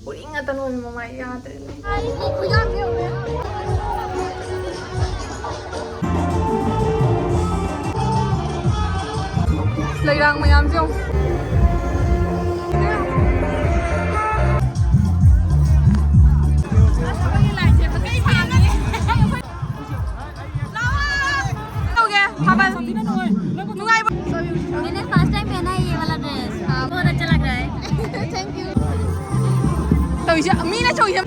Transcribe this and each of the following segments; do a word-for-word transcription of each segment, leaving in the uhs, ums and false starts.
ꯎꯔꯤꯡ ꯉꯥꯛꯇ ꯅꯣꯏꯕ ꯃꯃꯥꯏ ꯌꯥꯗ꯭ꯔꯦ꯫ ꯂꯩꯔꯥꯡ ꯃꯌꯥꯝꯁꯦ ꯌꯦꯡꯉꯨ꯫ ꯇꯧꯒꯦ ꯊꯥꯕꯜ ꯅꯨꯡꯉꯥꯏꯕ꯫ मैंने फर्स्ट टाइम पहना है ये वाला ड्रेस, बहुत अच्छा लग रहा है। Thank you. ꯇꯧꯏꯁꯦ ꯃꯤꯅ ꯇꯧꯏꯁꯦ꯫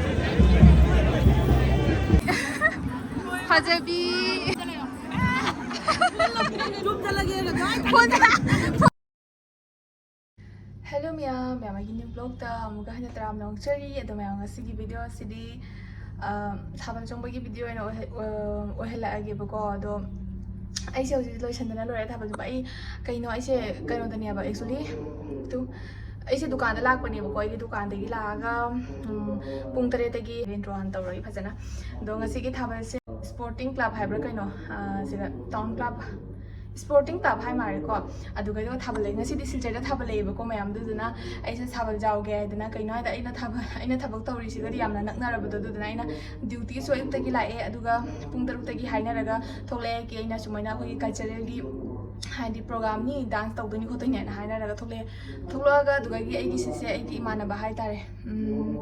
ꯐꯖꯕꯤ꯫ ꯍꯦꯜꯂꯣ ꯃꯌꯥꯝ, ꯃꯌꯥꯝ ꯑꯩꯒꯤ ꯅ꯭ꯌꯨ ꯕ꯭ꯂꯣꯛꯇ ꯑꯃꯨꯛꯀ ꯍꯟꯅ ꯇꯔꯥꯝꯅ ꯑꯣꯛꯆꯔꯤ꯫ ꯑꯗꯣ ꯃꯌꯥꯝ, ꯉꯁꯤꯒꯤ ꯚꯤꯗꯤꯑꯣ ꯑꯁꯤꯗꯤ, ꯑ, ꯊꯥꯕꯜ ꯆꯣꯡꯕꯒꯤ ꯚꯤꯗꯤꯑꯣ ꯑꯣꯏꯅ ꯑꯣꯏꯍ-, ꯑ, ꯑꯣꯏꯍꯜꯂꯛꯑꯒꯦꯕꯀꯣ꯫ ꯑꯗꯣ ꯑꯩꯁꯦ ꯍꯧꯖꯤꯛ ꯂꯣꯏꯁꯟꯗꯅ ꯂꯣꯏꯔꯦ ꯊꯥꯕꯜ ꯆꯣꯡꯕ꯫ ꯑꯩ ꯀꯩꯅꯣ, ꯑꯩꯁꯦ ꯀꯩꯅꯣꯗꯅꯦꯕ, actually, ꯇꯨ, ꯑꯩꯁꯦ ꯗꯨꯀꯥꯟꯗ ꯂꯥꯛꯄꯅꯦꯕꯀꯣ꯫ ꯑꯩꯒꯤ ꯗꯨꯀꯥꯟꯗꯒꯤ ꯂꯥꯛꯑꯒ, ꯎꯝ, ꯄꯨꯡ ꯇꯔꯦꯠꯇꯒꯤ ꯏꯟꯇ꯭ꯔꯣ ꯍꯥꯟꯅ ꯇꯧꯔꯒꯦ ꯐꯖꯅ꯫ ꯑꯗꯣ ꯉꯁꯤꯒꯤ ꯊꯥꯕꯜꯁꯦ ꯁ꯭ꯄꯣꯔꯇꯤꯡ ꯀ꯭ꯂꯕ ꯍꯥꯏꯕ꯭ꯔꯥ ꯀꯩꯅꯣ, ꯑ, ꯁꯤꯗ ꯇꯥꯎꯟ ꯀ꯭ꯂꯕ, ꯁ꯭ꯄꯣꯔꯇꯤꯡ ꯀ꯭ꯂꯕ ꯍꯥꯏ ꯃꯥꯜꯂꯦꯀꯣ꯫ ꯑꯗꯨꯒ ꯑꯩꯗꯣ ꯊꯥꯕꯜ ꯂꯩ, ꯉꯁꯤꯗꯤ ꯁꯤꯜꯆꯔꯗ ꯊꯥꯕꯜ ꯂꯩꯌꯦꯕꯀꯣ ꯃꯌꯥꯝ꯫ ꯑꯗꯨꯗꯨꯅ ꯑꯩꯁꯦ ꯊꯥꯕꯜ ꯌꯥꯎꯒꯦ ꯍꯥꯏꯗꯅ, ꯀꯩꯅꯣ ꯍꯥꯏꯗ ꯑꯩꯅ ꯊꯥꯕꯜ, ꯑꯩꯅ ꯊꯕꯛ ꯇꯧꯔꯤꯁꯤꯒꯗꯤ ꯌꯥꯝꯅ ꯅꯛꯅꯔꯕꯗꯣ꯫ ꯑꯗꯨꯗꯨꯅ ꯑꯩꯅ ꯗ꯭ꯌꯨꯇꯤꯁꯨ ꯑꯌꯨꯛꯇꯒꯤ ꯂꯥꯛꯑꯦ, ꯑꯗꯨꯒ ꯄꯨꯡ ꯇꯔꯨꯛꯇꯒꯤ ꯍꯥꯏꯅꯔꯒ ꯊꯣꯛꯂꯛꯑꯦ꯫ ꯀꯤ ꯑꯩꯅ ꯁꯨꯃꯥꯏꯅ ꯑꯩꯈꯣꯏꯒꯤ ꯀꯜꯆꯔꯦꯜꯒꯤ ꯍꯥꯏꯗꯤ ꯄ꯭ꯔꯣꯒꯥꯝꯅꯤ, ꯗꯥꯟꯁ ꯇꯧꯗꯣꯏꯅꯤ ꯈꯣꯠꯇꯣꯏꯅꯤ ꯍꯥꯏꯅ ꯍꯥꯏꯅꯔꯒ ꯊꯣꯛꯂꯛꯑꯦ꯫ ꯊꯣꯛꯂꯛꯑꯒ ꯑꯗꯨꯗꯒꯤ ꯑꯩꯒꯤ ꯁꯤꯁꯦ ꯑꯩꯒꯤ ꯏꯃꯥꯟꯅꯕ ꯍꯥꯏꯇꯥꯔꯦ꯫ ꯎꯝ,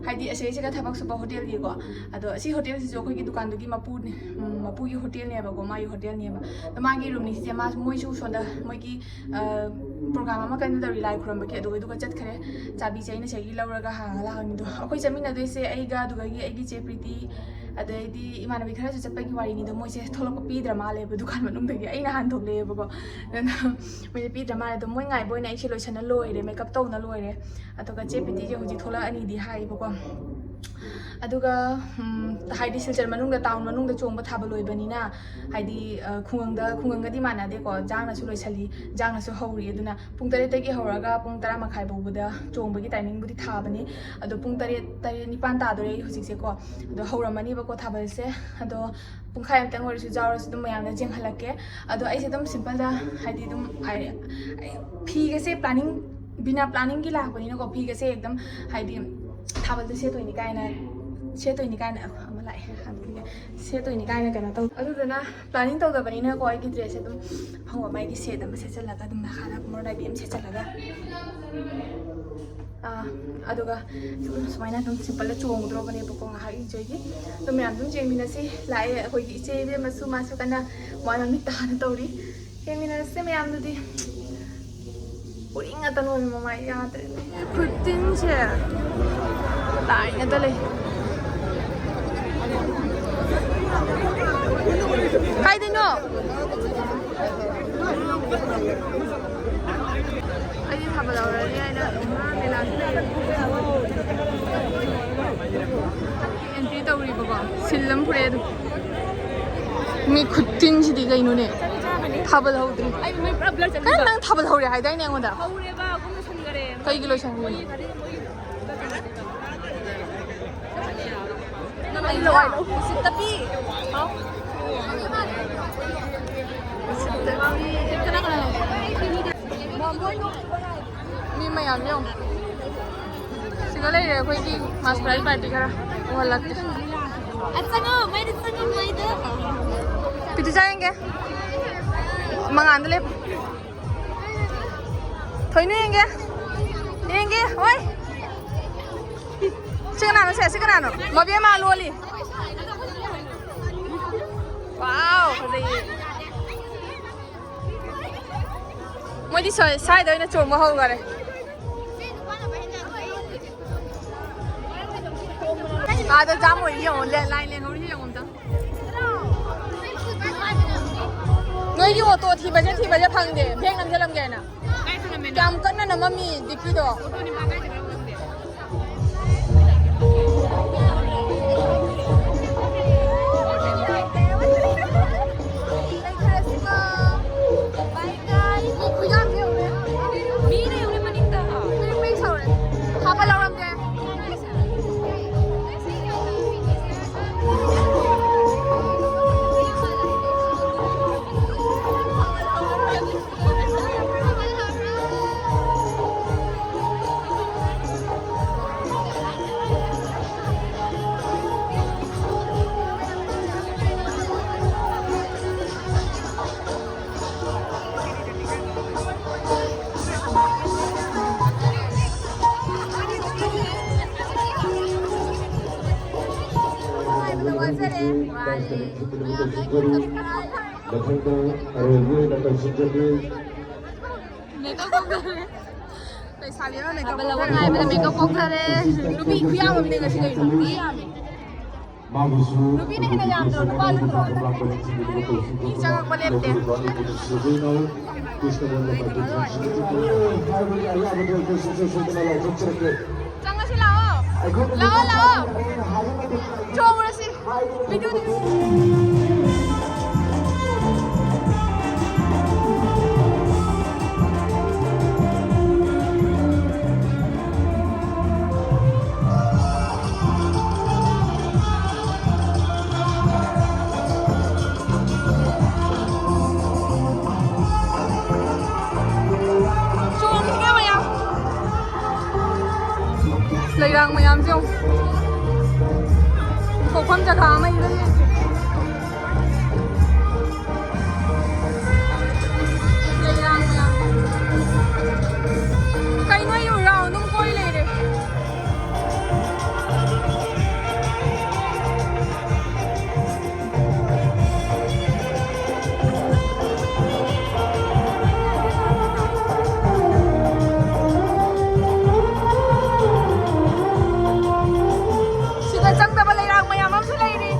ꯍꯥꯏꯗꯤ ꯑꯁꯤꯁꯤꯒ ꯊꯕꯛ ꯁꯨꯕ ꯍꯣꯇꯦꯜꯒꯤꯀꯣ꯫ ꯑꯗꯣ ꯑꯁꯤ ꯍꯣꯇꯦꯜꯁꯤꯁꯨ ꯑꯩꯈꯣꯏꯒꯤ ꯗꯨꯀꯥꯟꯗꯨꯒꯤ ꯃꯄꯨꯅꯦ, ꯎꯝ, ꯃꯄꯨꯒꯤ ꯍꯣꯇꯦꯜꯅꯦꯕꯀꯣ, ꯃꯥꯒꯤ ꯍꯣꯇꯦꯜꯅꯦꯕ꯫ ꯑꯗꯣ ꯃꯥꯒꯤ ꯔꯨꯝꯅꯤ ꯁꯤꯁꯦ, ꯃꯥ, ꯃꯣꯏꯁꯨ ꯁꯣꯝꯗ ꯃꯣꯏꯒꯤ, ꯑ, ꯄ꯭ꯔꯣꯒꯥꯝ ꯑꯃ ꯀꯟꯅ ꯇꯧꯔꯤ, ꯂꯥꯏ ꯈꯨꯔꯨꯝꯕꯒꯤ, ꯑꯗꯨꯒ, ꯑꯗꯨꯒ ꯆꯠꯈ꯭ꯔꯦ꯫ ꯆꯥꯕꯤꯁꯦ ꯑꯩꯅ ꯁꯤꯗꯒꯤ ꯂꯧꯔꯒ ꯍꯥꯡꯉ ꯂꯥꯛꯑꯅꯤꯗꯣ꯫ ꯑꯩꯈꯣꯏ ꯆꯠꯃꯤꯟꯅꯗꯣꯏꯁꯦ ꯑꯩꯒ, ꯑꯗꯨꯗꯒꯤ ꯑꯩꯒꯤ ꯆꯦ ꯄ꯭ꯔꯤꯇꯤ, ꯑꯗꯩꯗꯤ ꯏꯃꯥꯟꯅꯕꯤ ꯈꯔꯁꯨ ꯆꯠꯄꯒꯤ ꯋꯥꯔꯤꯅꯤꯗꯣ꯫ ꯃꯣꯏꯁꯦ ꯊꯣꯛꯂꯛꯄ ꯄꯤꯗ꯭ꯔ ꯃꯥꯜꯂꯦꯕ ꯗꯨꯀꯥꯟ ꯃꯅꯨꯡꯗꯒꯤ, ꯑꯩꯅ ꯍꯥꯟ ꯊꯣꯛꯂꯛꯑꯦꯕꯀꯣ꯫ ꯑꯗꯨꯅ ꯃꯣꯏꯁꯦ ꯄꯤꯗ꯭ꯔ ꯃꯥꯜꯂꯦ꯫ ꯑꯗꯣ ꯃꯣꯏ ꯉꯥꯏꯕ ꯑꯣꯏꯅ ꯑꯩꯁꯦ ꯂꯣꯏꯁꯟꯅ ꯂꯣꯏꯔꯦ, ꯃꯦꯀꯞ ꯇꯧꯅ ꯂꯣꯏꯔꯦ꯫ ꯑꯗꯨꯒ ꯆꯦ ꯄ꯭ꯔꯤꯇꯤꯁꯦ ꯍꯧꯖꯤꯛ ꯊꯣꯛꯂꯛꯑꯅꯤꯗꯤ ꯍꯥꯏꯌꯦꯕꯀꯣ꯫ ꯑꯗꯨꯒ, ꯎꯝ, ꯍꯥꯏꯗꯤ ꯁꯤꯜꯆꯔ ꯃꯅꯨꯡꯗ, ꯇꯥꯎꯟ ꯃꯅꯨꯡꯗ ꯆꯣꯡꯕ ꯊꯥꯕꯜ ꯑꯣꯏꯕꯅꯤꯅ, ꯍꯥꯏꯗꯤ, ꯑ, ꯈꯨꯡꯒꯪꯗ, ꯈꯨꯡꯒꯪꯒꯗꯤ ꯃꯥꯟꯅꯗꯦꯀꯣ꯫ ꯏꯟꯖꯥꯡꯅꯁꯨ ꯂꯣꯏꯁꯜꯂꯤ, ꯏꯟꯖꯥꯡꯅꯁꯨ ꯍꯧꯔꯤ꯫ ꯑꯗꯨꯅ ꯄꯨꯡ ꯇꯔꯦꯠꯇꯒꯤ ꯍꯧꯔꯒ ꯄꯨꯡ ꯇꯔꯥ ꯃꯈꯥꯏ ꯐꯥꯎꯕꯗ ꯆꯣꯡꯕꯒꯤ ꯇꯥꯏꯃꯤꯡꯕꯨꯗꯤ ꯊꯥꯕꯅꯤ꯫ ꯑꯗꯣ ꯄꯨꯡ ꯇꯔꯦꯠ, ꯇꯔꯦꯠ, ꯅꯤꯄꯥꯟ ꯇꯥꯗꯣꯔꯦ ꯑꯩ ꯍꯧꯖꯤꯛꯁꯦꯀꯣ꯫ ꯑꯗꯣ ꯍꯧꯔꯝꯃꯅꯤꯕꯀꯣ ꯊꯥꯕꯜꯁꯦ꯫ ꯑꯗꯣ ꯄꯨꯡꯈꯥꯏ ꯑꯃꯇꯪ ꯑꯣꯏꯔꯁꯨ ꯌꯥꯎꯔꯁꯨ ꯑꯗꯨꯝ ꯃꯌꯥꯝꯗ ꯌꯦꯡꯍꯜꯂꯛꯀꯦ꯫ ꯑꯗꯣ ꯑꯩꯁꯦ ꯑꯗꯨꯝ ꯁꯤꯝꯄꯜꯗ, ꯍꯥꯏꯗꯤ, ꯑꯗꯨꯝ, ꯑꯩ, ꯑꯩ ꯐꯤꯒꯁꯦ ꯄ꯭ꯂꯥꯅꯤꯡ, ꯕꯤꯅꯥ ꯄ꯭ꯂꯥꯅꯤꯡꯒꯤ ꯂꯥꯛꯄꯅꯤꯅꯀꯣ, ꯐꯤꯒꯁꯦ ꯑꯗꯨꯝ, ꯍꯥꯏꯗꯤ, ꯊꯥꯕꯜꯗ ꯁꯦꯠꯇꯣꯏꯅꯤ ꯀꯥꯏꯅ, ꯁꯦꯠꯇꯣꯏꯅꯤ ꯀꯥꯏꯅ ꯑꯃ ꯂꯥꯛꯑꯦ, ꯍꯟꯗꯣꯛꯈꯤꯒꯦ꯫ ꯁꯦꯠꯇꯣꯏꯅꯤ ꯀꯥꯏꯅ ꯀꯩꯅꯣ ꯇꯧ꯫ ꯑꯗꯨꯗꯨꯅ planning ꯇꯧꯗꯕꯅꯤꯅꯀꯣ, ꯑꯩꯒꯤ dress ꯑꯗꯨꯝ ꯑꯐꯪꯕ ꯃꯥꯒꯤ set ꯑꯃ ꯁꯦꯠꯆꯜꯂꯒ ꯑꯗꯨꯝ ꯅꯥꯈꯥꯗ ꯃꯣꯔ ꯅꯥꯏꯕꯤ ꯑꯃ ꯁꯦꯠꯆꯜꯂꯒ, ꯑꯥ, ꯑꯗꯨꯒ ꯁꯨꯝ ꯁꯨꯃꯥꯏꯅ ꯑꯗꯨꯝ simple ꯆꯣꯡꯉꯨꯗ꯭ꯔꯣꯕꯅꯦꯕꯀꯣ ꯉꯥꯏꯍꯥꯛ enjoy ꯒꯤ꯫ ꯑꯗꯨꯝ ꯃꯌꯥꯝ ꯑꯗꯨꯝ ꯌꯦꯡꯃꯤꯟꯅꯁꯤ꯫ ꯂꯥꯛꯑꯦ ꯑꯩꯈꯣꯏꯒꯤ ꯏꯆꯦ ꯏꯕꯦꯝꯃꯁꯨ, ꯃꯥꯁꯨ ꯀꯟꯅ ꯃꯣꯏ ꯃꯃꯤꯠ ꯇꯥꯅ ꯇꯧꯔꯤ꯫ ꯌꯦꯡꯃꯤꯟꯅꯔꯁꯦ ꯃꯌꯥꯝꯗꯨꯗꯤ꯫ ꯎꯔꯤꯡ ꯉꯥꯛꯇ ꯂꯣꯏꯔꯦ ꯃꯃꯥꯏ, ꯌꯥꯗ꯭ꯔꯦ꯫ ꯈꯨꯠꯇꯤꯟꯁꯦ ꯂꯥꯏꯅꯗ ꯂꯩ꯫ ꯀꯥꯏꯗꯩꯅꯣ? ꯑꯩꯗꯤ ꯊꯥꯕꯜ ꯂꯧꯔꯅꯤ ꯍꯥꯏꯅ ꯃꯦꯂꯥꯁꯤ ꯂꯩꯔꯦ꯫ Entry ꯇꯧꯔꯤꯕꯀꯣ, seal ꯑꯃ ꯐꯨꯔꯛꯑꯦ ꯑꯗꯨꯝ꯫ ꯃꯤ ꯈꯨꯠꯇꯤꯟꯁꯤꯗꯤ ꯀꯩꯅꯣꯅꯦ? ꯊꯥꯕꯜ ꯍꯧꯗ꯭ꯔꯤ꯫ ꯑꯩ ꯃꯩ ꯄꯨꯔꯥ blur ꯆꯠꯂꯤꯕ꯫ ꯀꯩꯅꯣ ꯅꯪ ꯊꯥꯕꯜ ꯍꯧꯔꯦ ꯍꯥꯏꯗꯥꯏꯅꯦ ꯑꯩꯉꯣꯟꯗ? ꯍꯧꯔꯦꯕ, ꯑꯩꯈꯣꯏ ꯂꯣꯏꯁꯟꯈ꯭ꯔꯦ꯫ ꯀꯩꯒꯤ ꯂꯣꯏꯁꯟꯈ꯭ꯔꯤꯅꯣ? ꯃꯣꯏꯒꯤ ꯒꯥꯔꯤ, ꯃꯣꯏꯒꯤ ꯅꯪ ꯑꯩ ꯂꯋꯥꯏ ꯂꯧ꯫ ꯎꯁꯤꯠꯇꯕꯤ꯫ ꯍꯥꯎ꯫ ꯎꯁꯤꯠꯇꯕꯤ꯫ ꯀꯅꯥ ꯀꯅꯥ ꯂꯩ? ꯃꯤ ꯃꯌꯥꯝ ꯌꯦꯡꯉꯨ꯫ ꯁꯤꯗ ꯂꯩꯔꯦ ꯑꯩꯈꯣꯏꯒꯤ masquerade party ꯈꯔ꯫ ꯎꯍꯜꯂꯛꯀꯦ꯫ ꯑ, ꯆꯪꯉꯣ, ꯃꯩꯗ ꯆꯪꯉꯣ, ꯃꯩꯗ꯫ ꯄꯤꯇꯨ ꯆꯥ ꯌꯦꯡꯒꯦ꯫ ꯃꯉꯥꯟꯗ ꯂꯦꯞꯄꯨ꯫ ꯊꯣꯏꯅꯨ ꯌꯦꯡꯒꯦ꯫ ꯌꯦꯡꯒꯦ꯫ ꯍꯣꯏ꯫ ꯁꯤ ꯀꯅꯥꯅꯣ ꯁꯦ? ꯁꯤ ꯀꯅꯥꯅꯣ? ꯃꯕꯦꯝꯃ ꯂꯣꯜꯂꯤ꯫ Wow, ꯐꯖꯩꯌꯦ꯫ ꯃꯣꯏꯗꯤ ꯁ꯭ꯋꯥꯏ-, ꯁ꯭ꯋꯥꯏꯗ ꯑꯣꯏꯅ ꯆꯣꯡꯕ ꯍꯧꯈꯔꯦ꯫ ꯑꯥꯗ ꯖꯥꯝ ꯑꯣꯏꯔꯤ ꯌꯦꯡꯉꯣ, ꯂꯦ-, line ꯂꯦꯡꯍꯧꯔꯤ ꯌꯦꯡꯉꯣ ꯑꯝꯇ꯫ ꯅꯣꯏꯒꯤ auto ꯊꯤꯕꯁꯦ, ꯊꯤꯕꯁꯦ ꯐꯪꯗꯦ, bag ꯅꯝꯁꯤꯜꯂꯝꯒꯦ ꯍꯥꯏꯅ꯫ ꯀꯥꯏ ꯊꯅꯝꯃꯤꯅꯣ? ꯀꯌꯥꯝ ꯀꯟꯅ ꯅꯝꯃꯝꯃꯤ dicky ꯗꯣ꯫ Auto ꯅꯤ ꯃꯥ ꯀꯥꯏ ꯊꯅꯝꯃꯤ ꯈꯪꯗꯦ꯫ ꯃꯤꯅ ꯌꯦꯡꯉꯨꯅꯦ ꯃꯅꯤꯡꯗ꯫ ꯄ꯭ꯔꯤꯡ ꯄ꯭ꯔꯤꯡ ꯁꯧꯔꯦ꯫ ꯊꯥꯕꯜ ꯂꯧꯔꯝꯒꯦ꯫ ꯃꯊꯪꯗ ꯑꯔꯣꯏꯕ ꯑꯣꯏꯅ ꯀꯧꯁꯤꯟꯖꯒꯦ꯫ ꯃꯦꯀꯞ ꯀꯣꯛꯊꯔꯦ꯫ ꯂꯩꯁꯥꯕꯤ ꯑꯃ ꯃꯦꯀꯞ ꯀꯣꯛꯊꯔꯦ꯫ ꯃꯦꯀꯞ ꯀꯣꯛꯊꯔꯦ꯫ ꯅꯨꯄꯤ ꯈꯨꯌꯥꯝ ꯑꯃꯅꯦ ꯉꯁꯤ ꯀꯩꯅꯣ? ꯃꯤ ꯌꯥꯝꯃꯦ꯫ ꯃꯥꯒꯤꯁꯨ ꯅꯨꯄꯤꯅ ꯍꯦꯟꯅ ꯌꯥꯝꯗ꯭ꯔꯣ? ꯅꯨꯄꯥ ꯅꯠꯇ꯭ꯔꯣ? ꯃꯤ ꯆꯪꯉꯛꯄ ꯂꯦꯞꯇꯦ꯫ ꯆꯪꯉꯁꯤ ꯂꯥꯛꯑꯣ꯫ ꯂꯥꯛꯑꯣ, ꯂꯥꯛꯑꯣ꯫ ꯆꯣꯡꯉꯨꯔꯁꯤ꯫ ꯚꯤꯗꯤꯑꯣꯗꯤ ꯆꯣꯡꯉꯤꯅꯦ ꯃꯌꯥꯝ꯫ ꯂꯩꯔꯥꯡ ꯃꯌꯥꯝꯁꯦ ꯌꯦꯡꯉꯨ꯫ ꯊꯣꯛꯐꯝ ꯖꯒꯥ ꯑꯃ ꯏꯔꯩ ꯂꯩꯇꯦ꯫ ꯂꯩꯔꯥꯡ ꯃꯌꯥꯝ꯫ ꯀꯩꯅꯣ ꯑꯩꯕꯨ ꯔꯥꯎꯟ ꯑꯗꯨꯝ ꯀꯣꯏ ꯂꯩꯔꯦ꯫ ꯁꯤꯗ ꯆꯪꯗꯕ ꯂꯩꯔꯥꯡ ꯃꯌꯥꯝ ꯑꯃꯁꯨ ꯂꯩꯔꯤ꯫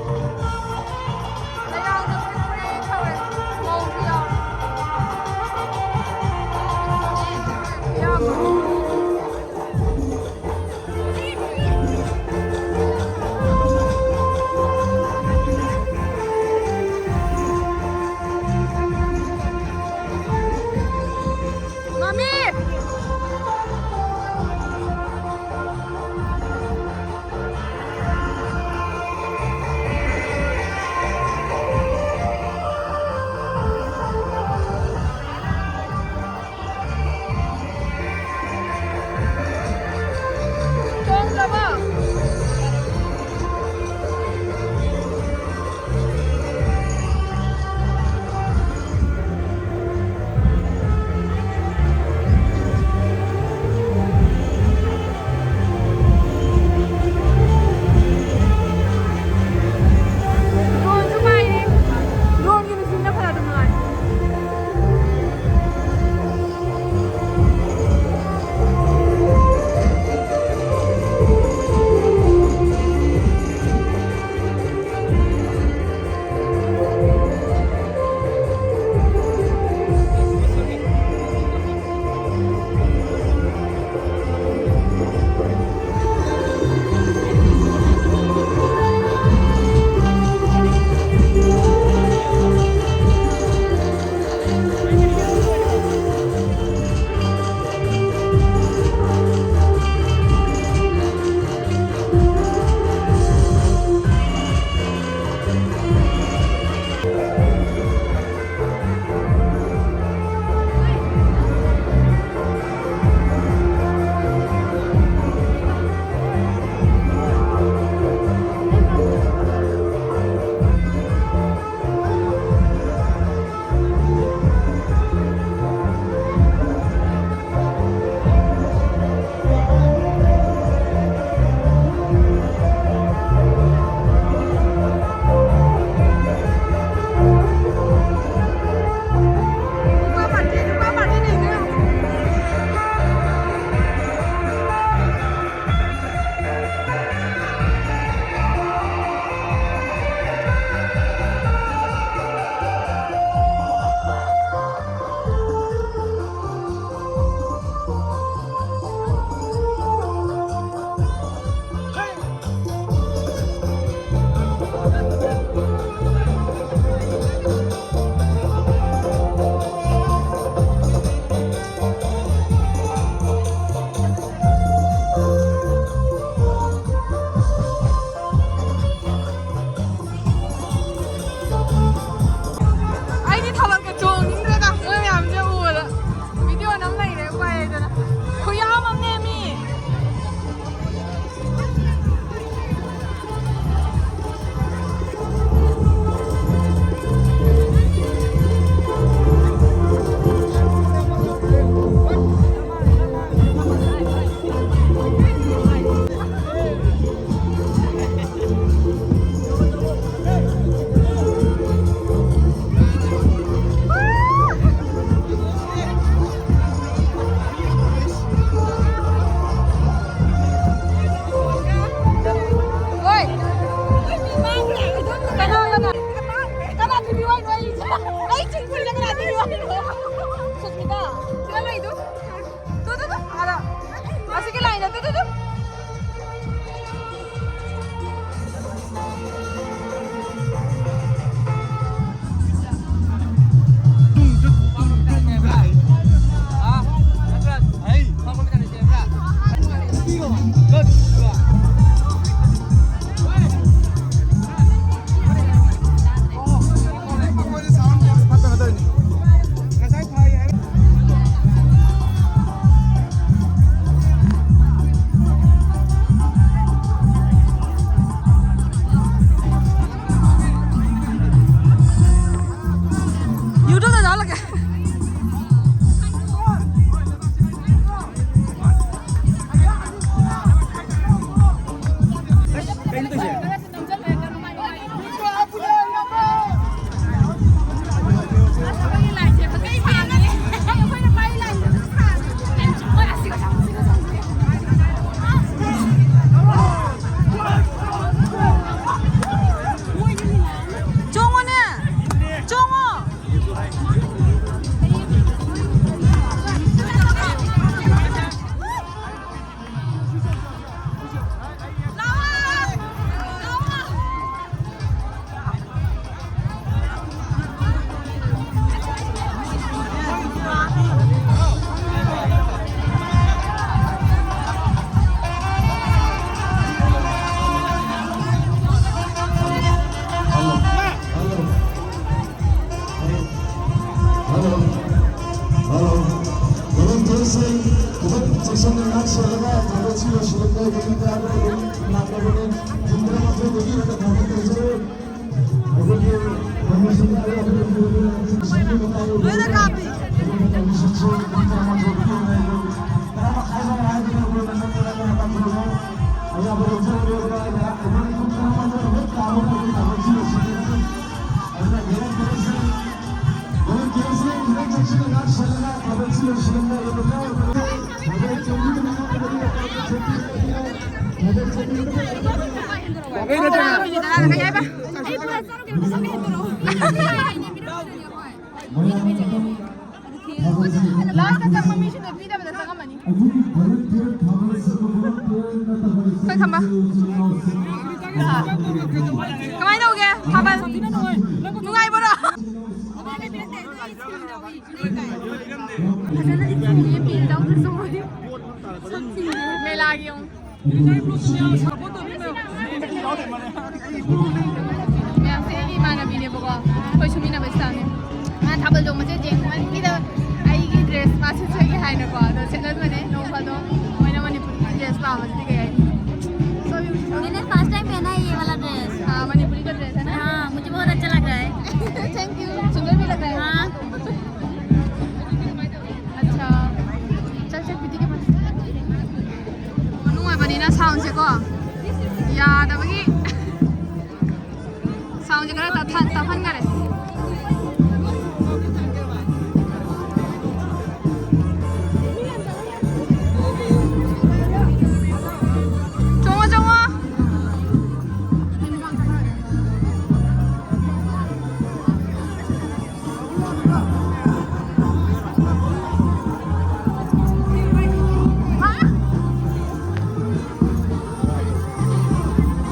ꯂꯣꯏꯁꯤꯜꯂꯛꯄ ꯃꯇꯝꯗ ꯑꯗꯨꯝ ꯂꯥꯛꯂꯕꯅꯤ꯫ ꯄꯨꯡ ꯇꯔꯥꯃꯥꯊꯣꯏꯗꯒꯤ ꯍꯦꯟꯅ ꯊꯕꯛ ꯇꯧꯖꯔꯣꯏ꯫ ꯑꯩꯈꯣꯏꯒꯤ ꯄ꯭ꯔꯃꯣꯁꯟ ꯑꯔꯣꯏꯕ ꯂꯣꯏꯅ ꯀꯥꯞꯄꯤ꯫ ꯇꯔꯥꯃꯥꯊꯣꯏ ꯄꯨꯡ ꯇꯔꯥꯃꯥꯊꯣꯏ ꯍꯥꯏꯗꯨꯅ ꯑꯩꯈꯣꯏ ꯃꯇꯝ ꯇꯔꯥꯃꯥꯊꯣꯏ ꯑꯌꯥꯕ ꯂꯧꯖꯔꯒꯦ꯫ ꯑꯩꯈꯣꯏ ꯄꯨꯡ ꯇꯔꯥꯃꯥꯊꯣꯏ ꯍꯦꯛ ꯇꯥꯕ ꯃꯇꯝꯗ ꯊꯕꯛꯁꯤ ꯂꯣꯏꯁꯤꯟꯒꯅꯤ꯫ ꯑꯗꯨꯅ ꯒ꯭ꯔꯦꯟ ꯒ꯭ꯔꯦꯟꯁꯤ, ꯒ꯭ꯔꯦꯟ ꯒ꯭ꯔꯦꯟꯁꯤ ꯈꯤꯇꯪ ꯆꯦꯛꯁꯤꯟꯅ ꯉꯥꯛ ꯁꯦꯟꯅꯒ ꯊꯕꯛꯁꯤ ꯂꯣꯏꯁꯤꯟꯒꯗꯕ ꯃꯊꯧ ꯇꯥꯏ꯫ ꯂꯥꯁꯇ ꯆꯪꯕ ꯃꯤꯁꯤꯡꯗꯣ ꯄꯤꯗꯕꯗ ꯆꯪꯉꯝꯃꯅꯤ꯫ ꯑꯩꯈꯣꯏ ꯈꯝꯕ꯫ ꯀꯃꯥꯏꯅ ꯇꯧꯒꯦ ꯊꯥꯕꯜ? ꯅꯨꯡꯉꯥꯏꯕ꯭ꯔꯣ? ꯐꯖꯅꯗꯤ ꯊꯣꯡꯉꯦ, ꯄꯦꯟ ꯇꯧꯗ꯭ꯔꯁꯨ ꯃꯣꯏ꯫ ꯃꯦꯂꯥꯒꯤ ꯌꯦꯡꯉꯨ꯫ ꯃꯌꯥꯝꯁꯦ ꯑꯩꯒꯤ ꯏꯃꯥꯟꯅꯕꯤꯅꯦꯕꯀꯣ, ꯑꯩꯈꯣꯏ ꯁꯨꯃꯤꯟꯅꯕ ꯁ꯭ꯇꯥꯐꯅꯦ꯫ ꯃꯥ ꯊꯥꯕꯜ ꯆꯣꯡꯕꯁꯦ ꯌꯦꯡꯃꯟꯈꯤꯗ ꯑꯩꯒꯤ ꯗ꯭ꯔꯦꯁ ꯃꯥ ꯁꯦꯠꯆꯒꯦ ꯍꯥꯏꯅꯀꯣ, ꯑꯗꯣ ꯁꯦꯠꯍꯟꯕꯅꯦ꯫ ꯅꯣꯡ ꯐꯥꯗꯣꯛ ꯃꯣꯏꯅ ꯃꯅꯤꯄꯨꯔꯒꯤ ꯗ꯭ꯔꯦꯁ ꯄꯥꯝꯕꯁꯤꯗꯤ ꯀꯩ ꯍꯥꯏꯅꯤ? So beautiful. मैंने फर्स्ट टाइम पहना है ये वाला ड्रेस। हाँ, मणिपुरी का ड्रेस है ना? हाँ, मुझे बहुत अच्छा लग रहा है। Thank you. सुंदर भी लग रहा है। हाँ। अच्छा, चल, चल, प्रीति के पास। ꯃꯅꯨꯡ ꯑꯣꯏꯕꯅꯤꯅ ꯁꯥꯎꯟꯁꯦꯀꯣ ꯌꯥꯗꯕꯒꯤ ꯁꯥꯎꯟꯁꯦ ꯈꯔ ꯇꯞꯊ-, ꯇꯞꯍꯟꯈꯔꯦ꯫ ꯆꯣꯡꯉꯣ, ꯆꯣꯡꯉꯣ꯫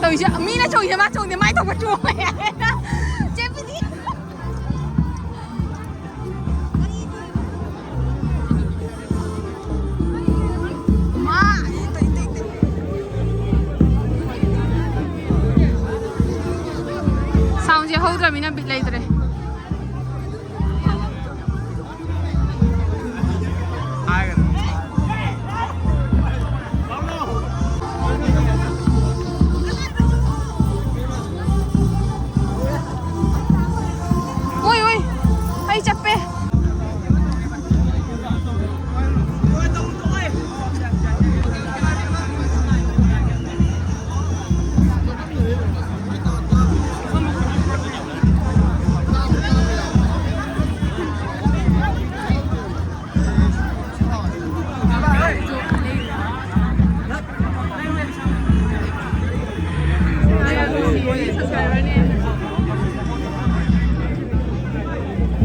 ꯇꯧꯔꯤꯁꯦ ꯃꯤꯅ ꯆꯣꯡꯉꯤꯁꯦ ꯃꯥ ꯆꯣꯡꯗꯦ, ꯃꯥꯏ ꯊꯣꯛꯄ ꯆꯣꯡꯉꯦ꯫ ꯆꯦ ꯄꯤꯗꯤ꯫ ꯃꯥ꯫ ꯁꯥꯎꯟꯁꯦ ꯍꯧꯗ꯭ꯔꯕꯅꯤꯅ ꯕꯤꯠ ꯂꯩꯇ꯭ꯔꯦ꯫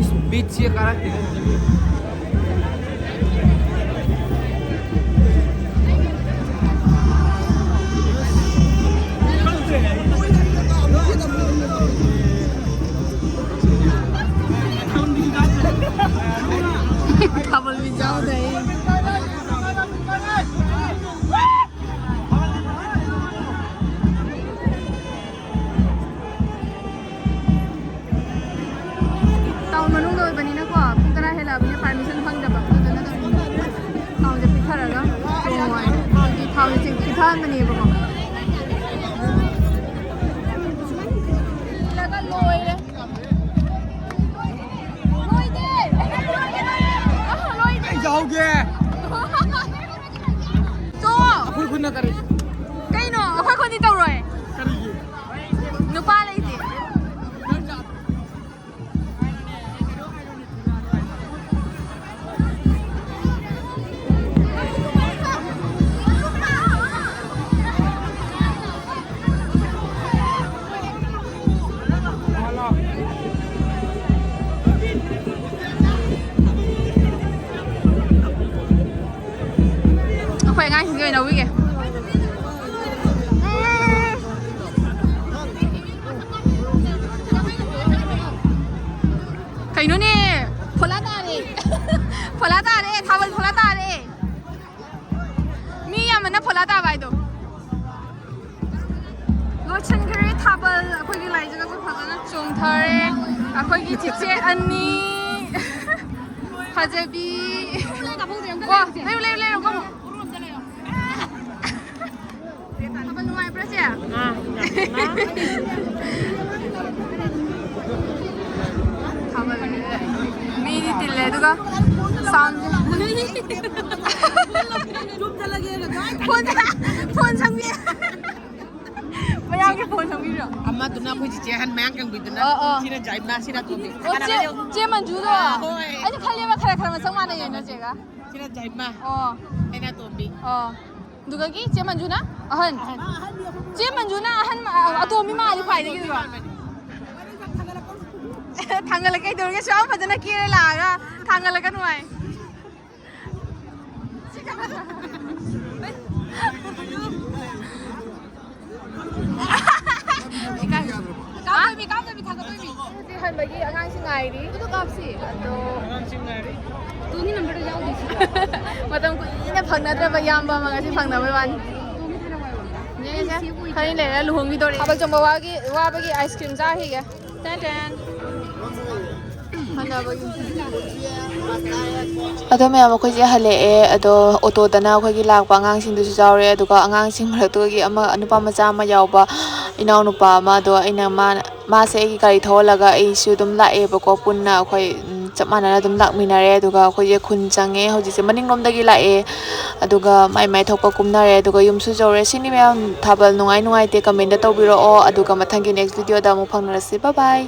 ꯏꯁ, ꯕꯤꯠꯁꯦ ꯀꯥꯔꯛꯇꯦꯗ꯫ ꯊꯥꯕꯜ ꯃꯤ ꯌꯥꯎꯗꯦ꯫ ꯇꯥꯎꯟ ꯃꯅꯨꯡꯗ ꯑꯣꯏꯕꯅꯤꯅꯀꯣ, ꯄꯨꯡ ꯇꯔꯥ ꯍꯦꯜꯂꯛꯑꯕꯅꯤꯅ ꯄꯥꯔꯃꯤꯁꯟ ꯐꯪꯗꯕ, ꯑꯗꯨꯗꯨꯅ ꯑꯗꯨꯝ ꯇꯥꯎꯟꯁꯦ ꯄꯤꯊꯔꯒ ꯇꯣꯡꯉꯣ ꯍꯥꯏ꯫ ꯑꯗꯨꯒꯤ ꯊꯥꯎꯁꯦ ꯆꯦꯛ ꯄꯤꯊꯍꯟꯕꯅꯦꯕꯀꯣ꯫ ꯂꯣꯏꯔꯦ꯫ ꯂꯣꯏꯗꯦ꯫ ꯑꯍ, ꯂꯣꯏꯗꯦ꯫ ꯑꯩ ꯌꯥꯎꯒꯦ꯫ ꯇꯣ꯫ ꯑꯩꯈꯣꯏ ꯈꯨꯟꯅ ꯀꯔꯤ? ꯀꯩꯅꯣ? ꯑꯩꯈꯣꯏ ꯈꯨꯟꯗꯤ ꯇꯧꯔꯣꯏ꯫ ꯀꯔꯤꯒꯤ? ꯅꯨꯄꯥ ꯂꯩꯇꯦ꯫ ꯑꯩꯈꯣꯏ ꯑꯉꯥꯡꯁꯤꯡꯁꯦ ꯑꯣꯏꯅ ꯂꯧꯕꯤꯒꯦ꯫ ꯀꯩꯅꯣꯅꯦ? ꯐꯣꯂꯥ ꯇꯥꯔꯦ꯫ ꯐꯣꯂꯥ ꯇꯥꯔꯦ, ꯊꯥꯕꯜ ꯐꯣꯂꯥ ꯇꯥꯔꯦ꯫ ꯃꯤ ꯌꯥꯝꯕꯅ ꯐꯣꯂꯥ ꯇꯥꯕ ꯍꯥꯏꯗꯣ꯫ ꯂꯣꯏꯁꯤꯟꯈ꯭ꯔꯦ ꯊꯥꯕꯜ꯫ ꯑꯩꯈꯣꯏꯒꯤ ꯂꯥꯏꯖꯒꯁꯨ ꯐꯖꯅ ꯆꯣꯡꯊꯔꯦ꯫ ꯑꯩꯈꯣꯏꯒꯤ ꯆꯤꯆꯦ ꯑꯅꯤ꯫ ꯐꯖꯕꯤ꯫ ꯀꯣ, ꯂꯩꯌꯨ, ꯂꯩꯌꯨ, ꯂꯩꯌꯨ, ꯀꯣ꯫ ꯊꯥꯕꯜ ꯅꯨꯡꯉꯥꯏꯕ꯭ꯔꯥ, ꯆꯦ? ꯑꯥ, ꯌꯥꯝ ꯅꯨꯡꯉꯥꯏ꯫ ꯊꯥꯕꯜ ꯃꯤꯗꯤ ꯇꯤꯜꯂꯦ, ꯑꯗꯨꯒ ꯁꯥꯎꯟꯁꯦ꯫ Phone, phone ꯁꯪꯕꯤ꯫ ꯃꯌꯥꯝꯒꯤ ꯐꯣꯟ ꯁꯪꯕꯤꯔꯣ? ꯑꯃꯗꯨꯅ ꯑꯩꯈꯣꯏ ꯆꯤꯆꯦ ꯑꯍꯟ ꯃꯌꯥꯡ ꯀꯪꯕꯤꯗꯨꯅ꯫ ꯑꯣ, ꯑꯣ꯫ ꯁꯤꯅ ꯖꯥꯏꯃꯥ, ꯁꯤꯅ ꯇꯣꯝꯕꯤ꯫ ꯑꯣ, ꯆꯦ, ꯆꯦ ꯃꯟꯖꯨꯗꯣ? ꯑꯥ, ꯍꯣꯏ꯫ ꯑꯩꯁꯨ ꯈꯜꯂꯦꯕ, ꯈꯔ ꯈꯔ ꯃꯁꯛ ꯃꯥꯟꯅꯩꯌꯦꯅ, ꯆꯦꯒ꯫ ꯁꯤꯅ ꯖꯥꯏꯃꯥ꯫ ꯑꯣ꯫ ꯑꯩꯅ ꯇꯣꯝꯕꯤ꯫ ꯑꯣ꯫ ꯑꯗꯨꯒꯒꯤ ꯆꯦ ꯃꯟꯖꯨꯅ ꯑꯍꯟ꯫ ꯆꯦ ꯃꯟꯖꯨꯅ ꯑꯍꯟ, ꯑ, ꯑꯇꯣꯝꯕꯤ ꯃꯥꯜꯂꯤ ꯈ꯭ꯋꯥꯏꯗꯒꯤ ꯑꯗꯨꯒ꯫ ꯊꯥꯡꯒꯠꯂꯛ ꯀꯩꯗꯧꯔꯒꯦ? ꯁꯨꯌꯥꯝ ꯐꯖꯅ ꯀꯦꯔ ꯂꯥꯛꯑꯒ ꯊꯥꯡꯒꯠꯂꯛꯀꯅꯨ ꯍꯥꯏ꯫ ꯀꯥꯞꯇꯣꯏꯃꯤ, ꯀꯥꯞꯇꯣꯏꯃꯤ, ꯊꯥꯡꯒꯠꯇꯣꯏꯃꯤ꯫ ꯍꯧꯖꯤꯛ ꯍꯟꯕꯒꯤ ꯑꯉꯥꯡꯁꯤꯡ ꯉꯥꯏꯔꯤ꯫ ꯑꯗꯣ ꯀꯥꯞꯁꯤ꯫ ꯑꯗꯣ ꯇꯨꯅꯤ ꯅꯝꯕꯔꯗꯣ ꯌꯥꯎꯗꯣꯏꯁꯤ꯫ ꯃꯇꯝ ꯀꯨꯏꯅ ꯐꯪꯅꯗ꯭ꯔꯕ ꯏꯌꯥꯝꯕ ꯑꯃ ꯉꯁꯤ ꯐꯪꯅꯕꯩ ꯋꯥꯅꯤ꯫ ꯌꯦꯡꯉꯁꯦ꯫ ꯈꯔ ꯂꯩꯔ ꯂꯨꯍꯣꯡꯈꯤꯗꯣꯔꯦ꯫ ꯊꯥꯕꯜ ꯆꯣꯡꯕ ꯋꯥꯒꯤ, ꯋꯥꯕꯒꯤ ꯑꯥꯏꯁ ꯀ꯭ꯔꯤꯝ ꯆꯥꯈꯤꯒꯦ꯫ Ten ten. ꯍꯟꯅꯕꯒꯤ꯫ ꯑꯗꯣ ꯃꯌꯥꯝ, ꯑꯩꯈꯣꯏꯁꯦ ꯍꯜꯂꯛꯑꯦ꯫ ꯑꯗꯣ ꯑꯣꯇꯣꯗꯅ ꯑꯩꯈꯣꯏꯒꯤ ꯂꯥꯛꯄ ꯑꯉꯥꯡꯁꯤꯡꯗꯨꯁꯨ ꯌꯥꯎꯔꯦ꯫ ꯑꯗꯨꯒ ꯑꯉꯥꯡꯁꯤꯡ ꯃꯔꯛꯇꯒꯤ ꯑꯃ, ꯅꯨꯄꯥ ꯃꯆꯥ ꯑꯃ ꯌꯥꯎꯕ, ꯏꯅꯥꯎꯅꯨꯄꯥ ꯑꯃ, ꯑꯗꯣ ꯑꯩꯅ ꯃꯥ-, ꯃꯥꯁꯦ ꯑꯩꯒꯤ ꯒꯥꯔꯤ ꯊꯧꯍꯜꯂꯒ ꯑꯩꯁꯨ ꯑꯗꯨꯝ ꯂꯥꯛꯑꯦꯕꯀꯣ꯫ ꯄꯨꯟꯅ ꯑꯩꯈꯣꯏ, ꯎꯝ, ꯆꯞ ꯃꯥꯟꯅꯅ ꯑꯗꯨꯝ ꯂꯥꯛꯃꯤꯟꯅꯔꯦ꯫ ꯑꯗꯨꯒ ꯑꯩꯈꯣꯏꯁꯦ ꯈꯨꯟ ꯆꯪꯉꯦ꯫ ꯍꯧꯖꯤꯛꯁꯦ ꯃꯅꯤꯡꯂꯣꯝꯗꯒꯤ ꯂꯥꯛꯑꯦ꯫ ꯑꯗꯨꯒ ꯃꯥꯏ ꯃꯥꯏ ꯊꯣꯛꯄ ꯀꯨꯝꯅꯔꯦ꯫ ꯑꯗꯨꯒ ꯌꯨꯝꯁꯨ ꯌꯧꯔꯦ꯫ ꯁꯤꯅꯤ ꯃꯌꯥꯝ, ꯊꯥꯕꯜ ꯅꯨꯡꯉꯥꯏ ꯅꯨꯡꯉꯥꯏꯇꯦ ꯀꯃꯦꯟꯗ ꯇꯧꯕꯤꯔꯛꯑꯣ꯫ ꯑꯗꯨꯒ ꯃꯊꯪꯒꯤ ꯅꯦꯛꯁ ꯚꯤꯗꯤꯑꯣꯗ ꯑꯃꯨꯛ ꯐꯪꯅꯔꯁꯤ꯫ ꯕꯥꯏ ꯕꯥꯏ꯫